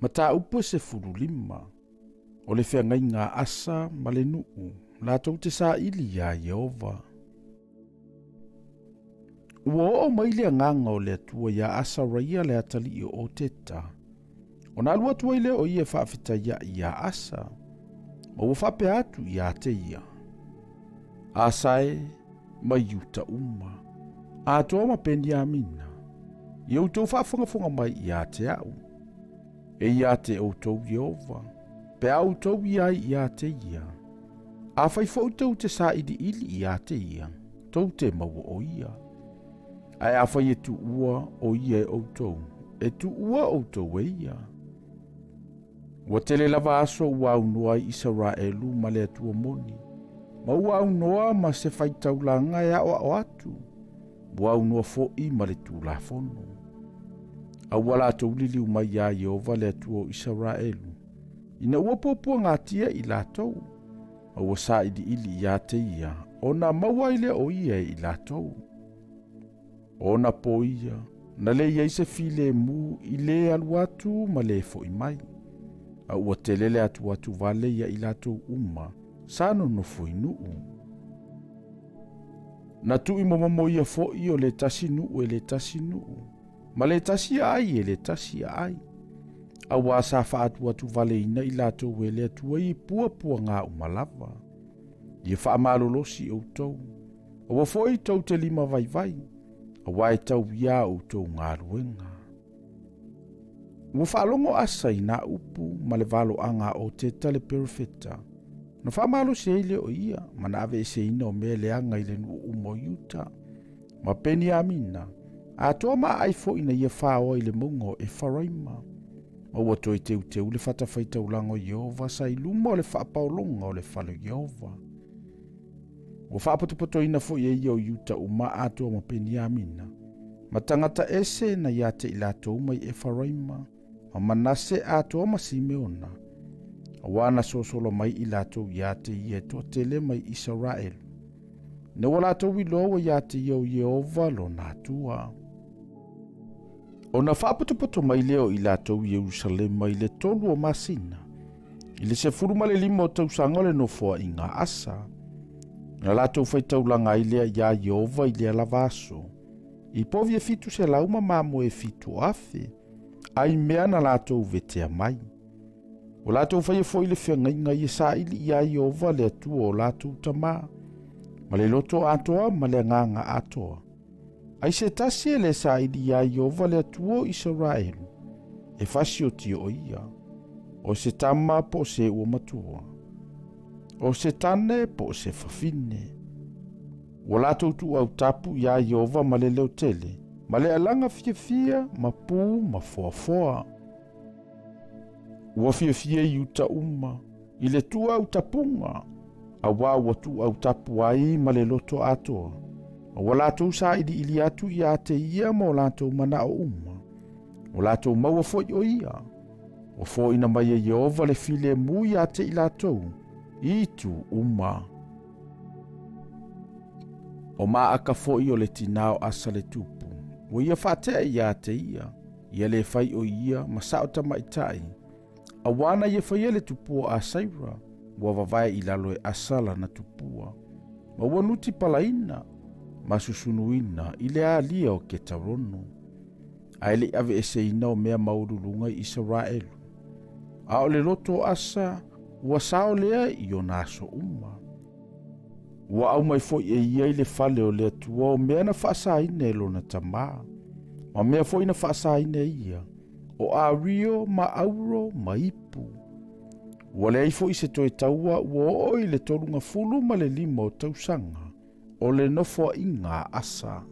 Mataupu e 15, o le feagaiga a Asa ma le nuu latou te saili iā Ieova. Ua oo mai le agaga o le Atua iā Asaraia le atalii o Oteta, ona alu atu ai lea o ia e faafetaiaʻi iā Asa, ma ua faapea atu ia te ia, Asa e, ma Iuta uma, atoa ma Peniamina, ia outou faafogafoga mai ia te aʻu, e ia te outou Ieova, pe a outou i ai ia te ia. Afai foi tou te sailiili ia te ia, tou te maua o ia. Ae afai e tuua o ia e outou, e tuua outou e ia. Ua tele lava aso ua aunoa ai Isaraelu ma le Atua moni, ma ua aunoa ma se faitaulaga e aʻoaʻo atu, ua aunoa foʻi ma le Tulafono. A ua latou liliu mai iā Ieova le Atua o Isaraelu, ina ua puapuagatia i latou, ma ua sailiili ia te ia, ona maua ai lea o ia e i latou. O ona po ia, na le i ai se filemu i le alu atu ma le foʻi mai, a ua tele le atuatu vale ia i latou uma sa nonofo i nuu. Na tuuimomomo ia foʻi o le tasi nuu e le tasi nuu, ma le tasi aai e le tasi aai, auā sa faatuatuvaleina i latou e le Atua i puapuaga uma lava. Ia faamalolosi outou, aua foi tou te limavaivai, auā e tau ia outou galuega. Ua faalogo Asa i nā upu ma le valoaga a Oteta le perofeta, na faamalosi ai lea o ia ma na aveeseina o mea leaga i le nuu uma o Iuta ma Peniamina, atoa ma aai foi na ia faoa i le mauga o Efaraima. Ma ua toe teuteu le fatafaitaulaga o Ieova sa i luma o le faapaologa o le fale o Ieova. Ua faapotopotoina foi e ia o Iuta uma atoa ma Peniamina, ma tagata ese na ia te i latou mai Efaraima, ma Manase atoa ma Simeona, auā na sosolo mai i latou ia te ia e toatele mai Isaraelu, ina ua latou iloa ua ia te ia o Ieova lona Atua. Ona faapotopoto mai lea o i latou i Ierusalema i le 3 o masina, i le 15 o tausaga o le nofoaiga a Asa, na latou faitaulaga ai lea iā Ieova i lea lava aso, i povi e 700 ma mamoe e 7,000, ai mea na latou vetea mai. Ua latou faia foi le feagaiga ia saili iā Ieova le Atua o latou tamā, ma le loto atoa ma le agaga atoa. Ai se tasi e le saili iā Ieova le Atua o Isaraelu, e fasioti o ia, o se tama po o se ua matua, o se tane po o se fafine. Ua latou tuuautapu iā Ieova ma le leotele, ma le alaga fiafia ma pū ma foafoa. Ua fiafia Iuta uma i le tuuautapuga, auā ua tuuautapu ai ma le loto atoa, ma ua latou sailiili atu ia te ia ma o latou manaʻo uma, ua latou maua foi o ia. Ua foaina mai e Ieova le filemu ia te i latou i itu uma. O Maaka foi o le tinā o Asa le tupu, ua ia faatea ia te ia, ia le fai o ia ma sao tamaitai, auā na ia faia le tupua a Saira, ua vavae i lalo e Asa lana tupua, ma ua nuti palaina ma susunuina i le alia o Ketarono. Ae le i aveeseina o mea maualuluga i Isaraelu. A o le loto o Asa, ua sao lea i ona aso uma. Ua aumai foi e ia i le fale o le Atua o mea na faasaina e lona tamā, ma mea foi na faasaina e ia, o ario ma auro ma ipu. Ua leai foi se toe taua ua oo i le 35 o tausaga o le nofoaiga a Asa.